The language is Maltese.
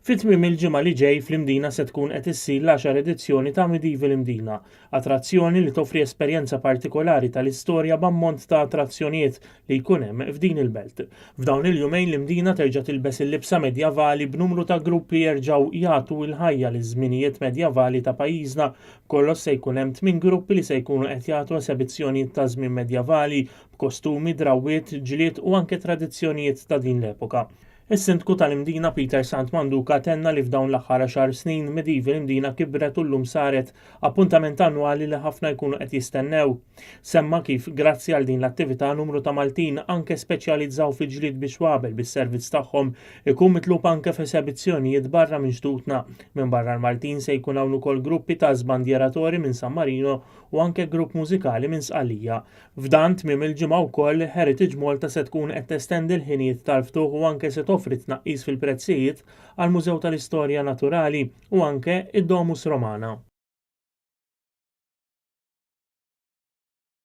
Fi tmiem il-ġimgħa li ġej fl-Imdina se tkun qed issir l-għaxar edizzjoni ta' Medieval Imdina, attrazzjoni li toffri esperjenza partikolari tal-istorja b'ammont ta' attrazzjonijiet li jkun hemm f'din il-belt. F'dawn il-jumejn l-Imdina terġa' tilbes il-libsa medjavali b'numru ta' gruppi jerġgħu jagħtu l-ħajja liż-żminijiet medjavali ta' pajjiżna. B'kollox se jkun hemm tmien gruppi li se jkunu qed jagħtu esebizzjonijiet ta' żmien medjavali b'kostumi, drawwiet, ġlied u anke tradizzjonijiet ta' din l-epoka. Is-Sindku tal-Imdina Peter Sant Manduca tenna li f'dawn l-aħħar għaxar snin Medieval Imdina kibret u llum saret appuntament annwali li ħafna jkunu qed jistennew. Semma kif grazzi għal din l-attività numru ta' Maltin anke speċjalizzaw fi ġlied bi xwabel bis-servizz tagħhom ikun mitlub anke f'esebizzjonijiet barra minn xtutna. Minbarra l-Maltin se jkun hawn ukoll gruppi ta' sbandieratori minn San Marino u anke grupp mużikali minn Sqallija. F'dan tmiem il-ġimgħa wkoll, Heritage Malta se tkun qed testendi l-ħinijiet tal-ftuħ u anke se toffri tnaqqis fil-prezzijiet għall-Mużew tal-Istorja Naturali u anke id-Domus Romana.